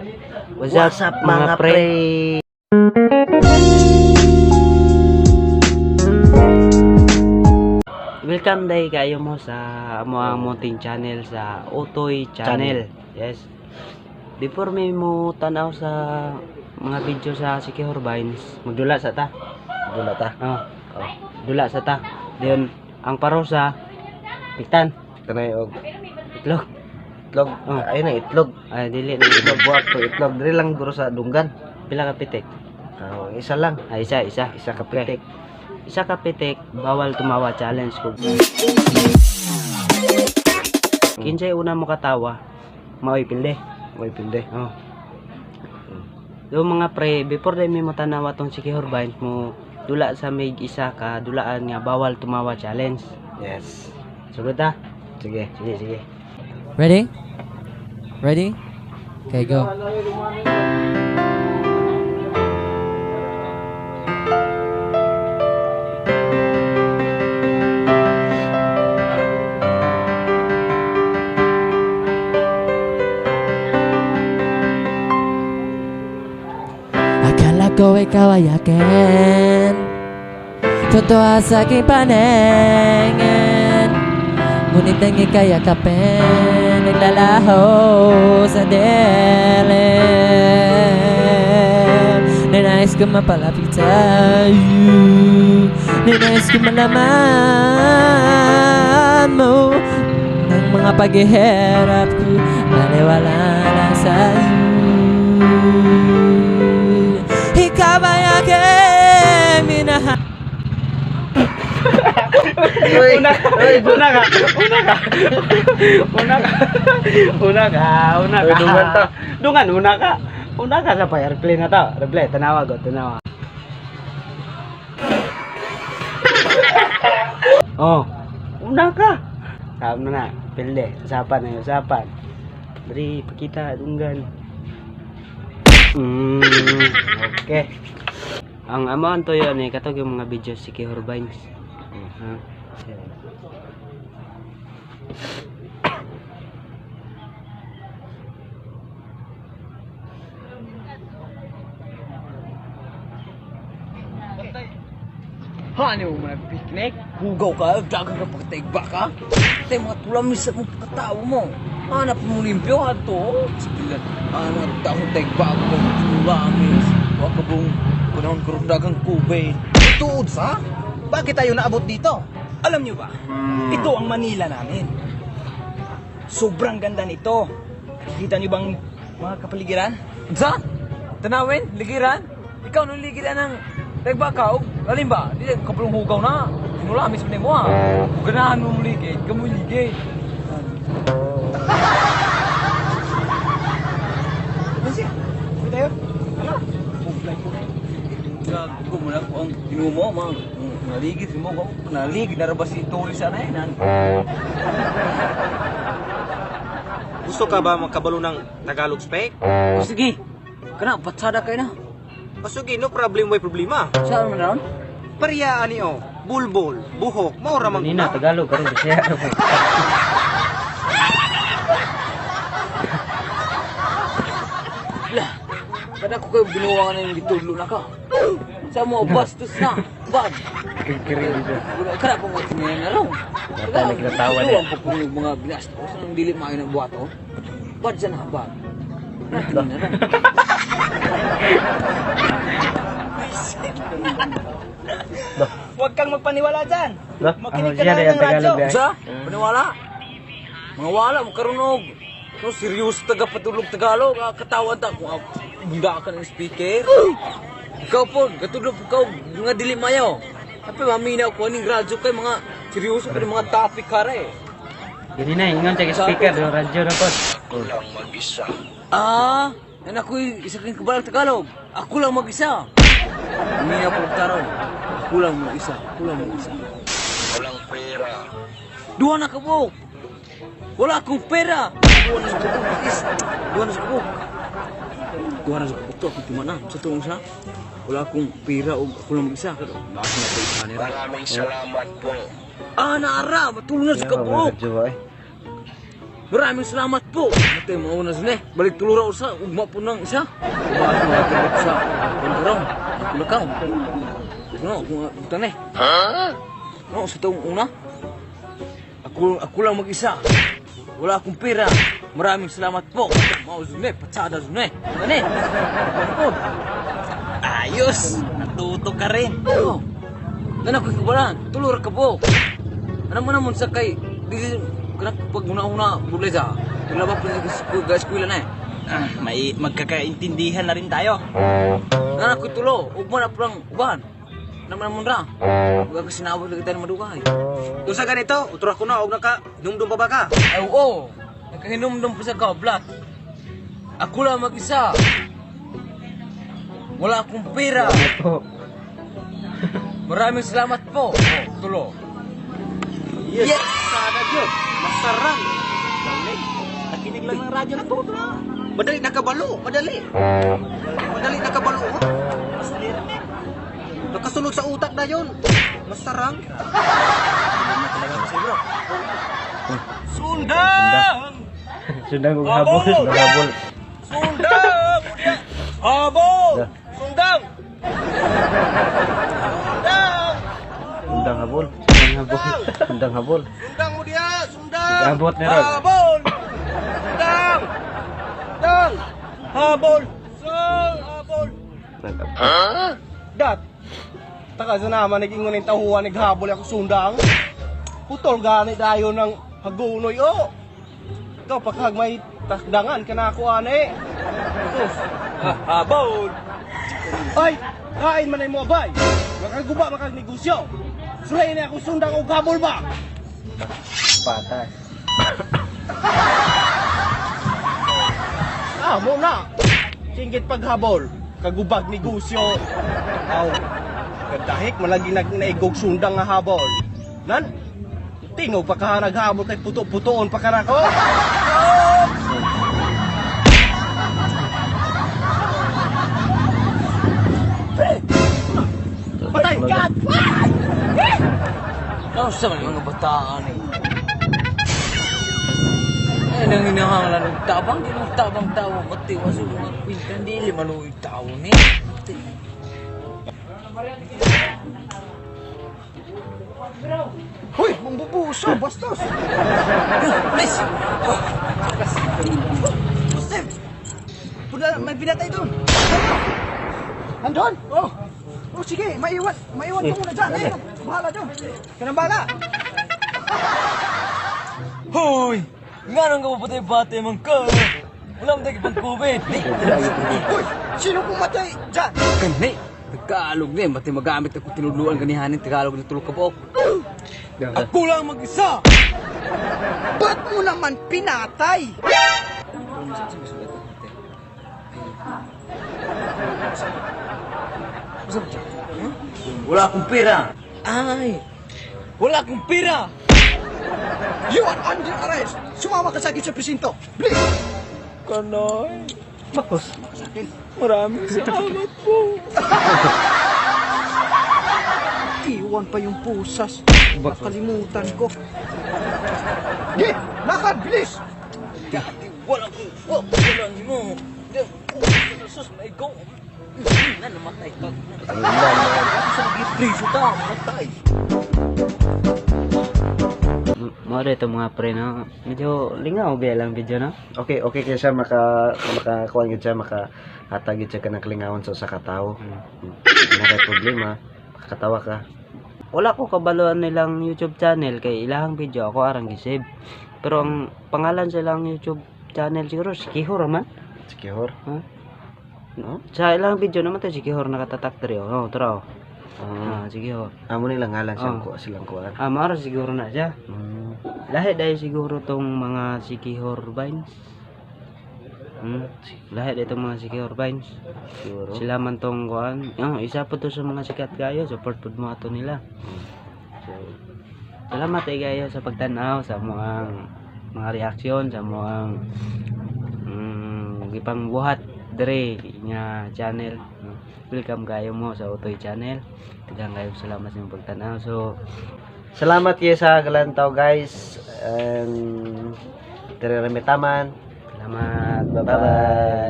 What's up, What's up, mga pre? Welcome day kayo mo sa amo ang munting channel sa Utoy Channel. Yes. Before may mo tanaw sa mga video sa Sikihor Vines, magdula sa ta. Dula ta. Oh. Dula sa ta. Then ang parosa piktan, Kanay og itlog. itlog. Oh. Ayun na itlog. Ay dili na Itlog buwak to itlog. Diri lang guro sa dunggan. Pila ka pitik? Oh, isa lang. Ay, isa, isa. Isa ka pitik. Isa ka pitik, bawal tumawa challenge ko. Kinsay una mo katawa, maoy pilde. May pinde. Oh. Do mga pre, before day may matanawa tong si Kihor Vines mo dula sa may isa ka dulaan nga bawal tumawa challenge. Yes. Sugod ta? Sige. Sige, sige. Ready? Ready? Okay, go. Akala ko ikaw ay akin. Totoo sa aking paningin. Ngunit ang ika'y yakapin, naglalaho sa dilim. Ninais ko mapalapit sa'yo. Ninais ko malaman mo ng mga paghihirap ko. Maniwala lang sa'yo. Ikaw ay aking minahal. Una ka, una ka, una ka. Una ka. Una ka, una ka. Uy, dungan ta. Dungan, una ka. Una ka sa pa replay na to. Replay, tanawa go, tanawa. Oh, una ka. Sabi mo na, pilde, usapan na usapan. Bri, pakita, dunggan. Okay. Ang amo ang toyo ni katog yung mga videos si Kihor Vines. Ha? Hani mo mga picnic? Hugaw ka, dagang ka pagtaigba ka. Tay mga tulamis sa mong pagkatao mo. Hanap mo limpyo ato. Sipilan, ano taong taigba ko, tulamis. Wa ka buong panahon karong dagang kubay. Tuod sa? Bakit tayo naabot dito? Alam nyo ba, ito ang Manila namin. Sobrang ganda nito. Nakikita nyo bang mga kapaligiran? Sa? Tanawin? Ligiran? Ikaw nung ligiran ng tagbakaw? Alin ba? Di kapulong hugaw na. Sinulamis mo ah. Kung ganahan mo ligid, kamu ligid. Kasi, uwi tayo. Ano? Gago mo lang ang inumo, mga naligid mo ko. Naligid na ba si Tori sa na Gusto ka ba magkabalo ng Tagalog spec? O sige, kana batsada kay na. O sige, no problem, way problema. Saan man ron? Pariya ani o, bulbol, buhok, maura man Kanina, Tagalog, karon Bisaya. Lah, kada ko kayo binuwangan na yung gitudlo na ka. Sa mo, bastos na. Bad. Kada po mo tingnan na ron. Bata, nagtatawa na. Ang po yung mga binastos, ang dili maayo ng buhato. Bad siya na, bad. Natingin na ron. Huwag kang magpaniwala dyan. Lah? Makinig Oh, ka siya na rin ng ang Tagalog, radyo. eh. Sa? Paniwala? Mga wala, makarunog. No, seryoso taga patulog Tagalog. Ah, katawan ta kung bunda ka ng speaker. Ikaw po, katulog ikaw, mga dili mayo. Tapi maminaw ko aning radyo kay mga seryoso pa mga topic kara eh. Gini na, ingon sa speaker, do radyo na pod. Ah, yan ako isa kang kabalang Tagalog. Ako lang mag-isa. Maminaw ko taron. Ako lang mag-isa. Ako lang mag-isa. Walang pera. Duha na ka mo. Wala akong pera. Duha na sa kabuk. Is, duha na sa kabuk. Duha na sa kabuk to. Ako tumana. Sa tulong sa. Wala akong pera o ako lang mag-isa. Bakit na pa isa nila? Maraming salamat po. Ah, naara. Matulong na sa Kaya kabuk. radyo eh. Maraming salamat po. Matay mo na sine. Balik tulura usa ugma po nang isa. Ugma ako nga sa pandarong. Ako lakaw. No, ako nga butang eh. No, sa taong una. Ako lang mag-isa. Wala akong pera. Maraming salamat po. Mao sine, patsada sine. Ano eh? Ano po? Ayos! Natuto ka rin. Oo. Nan ako kabalan, tulur ka po. Ano mo naman sa kay di kana pag una-una bulay sa. Tulaba pa sa eskwela na eh. Ah, may magkakaintindihan na rin tayo. Nan ako tulo, ugma na pulang uban. Naman naman ra. Huwag ka sinawag lagi tayo madugay. Unsa ganito? Utro ako na og naka numdum pa ba ka? Ay, oo. Nakahinumdum pa sa kablat. Ako lang mag-isa. Wala akong pera. Maraming salamat po. Oh, tulo. Yes. Sana gyud. Masarang. Galing. Nakinig lang ng radyo na to na. Madali nakabalo, madali. Madali nakabalo. Oh. Nakasunod sa utak na yon. Masarang. Sundang! Sundang og habol. Sundang habol. Sundang! Habol! Sundang! Sundang! Sundang habol. Sundang habol. Sundang habol. Sundang mo diya, sundang. Abot ni Rod. Habol! Sundang! Sundang! Habol. Sundang habol. Dat! Taka sa naman nag-ingon ng tahuan naghabol ako sundang. Putol gani dayon ng hagunoy oh. Ikaw pagkag may takdangan ka na ako ane. Sus. Habol! Ay, kain man ay mo abay. Makaguba makag negosyo. Sulay na ako sundang og habol ba? Patas. Ah, mo na. Singgit paghabol, kagubag negosyo. Aw, kadahik malagi nag naigog sundang nga habol. Nan, tingog pa ka naghabol kay puto-putoon pa ka nako. Patay ka! Ano sa mga bataan eh? Ay, nang hinahangalan ng tabang, di ng tabang tao, matiwas yung mga kwintan, di maluoy tao ni. Hoy, mambubuso, bastos! Please! Steve! Pula, may binatay doon! Andun? Oh! Oh, sige, maiwan. Maiwan ko muna dyan. Eh, bahala dyan. Ka nang bahala. Hoy! Nga nang kapapatay-patay man ka! Wala mo tayo pang COVID! Ni! Hoy, sino pumatay dyan? Kani! Tagalog ni, mati magamit ako tinuluan ganihanin Tagalog na tulog ka buok. Ako lang mag-isa! Ba't mo naman pinatay? Wala akong pera! Ay! Wala akong pera! You are under arrest! Sumama ka sa akin sa presinto! Please! Kanoy! Bakos. Maraming salamat po! Iwan pa yung pusas. Nakalimutan ko. Ge! Lakad! Bilis! Dati wala akong... Wala mo! Sus, may go! Na, namatay ka. Sa nag-preso ta, matay. Mo ito mga pre no. Medyo lingaw ba lang video no? Okay, okay kay siya makakuan gyud siya, makahatag gyud siya kanang kalingawan sa usa ka tawo. Wala kay problema, makakatawa ka. Wala ko kabaluan nilang YouTube channel kay ilahang video ako arang gisave. Pero ang pangalan sa ilang YouTube channel siguro si Kihor man. Si Kihor. No? Sa ilang video naman tayo si Kihor nakatatak diri oh. Oh, tara oh. Ah, si Kihor. Amo nilang ngalan siyang Oh. kuha silang kuan. Ah, maara siguro na siya. Mm. Lahi dahil siguro tong mga si Kihor Vines. Lahi dahil itong mga si Kihor Vines. Siguro. Sila man tong kuan. Oh, isa po to sa mga sikat kayo. Support pud mo ato nila. So, salamat ay kayo sa pagtanaw sa mga reaksyon sa mga gipangbuhat dere nga channel. No? Welcome kayo mo sa Utoy Channel. Daghang kayo salamat sa inyong pagtanaw. So, Salamat kayo sa galantaw guys. And Diri ra mi taman. Salamat. Bye-bye.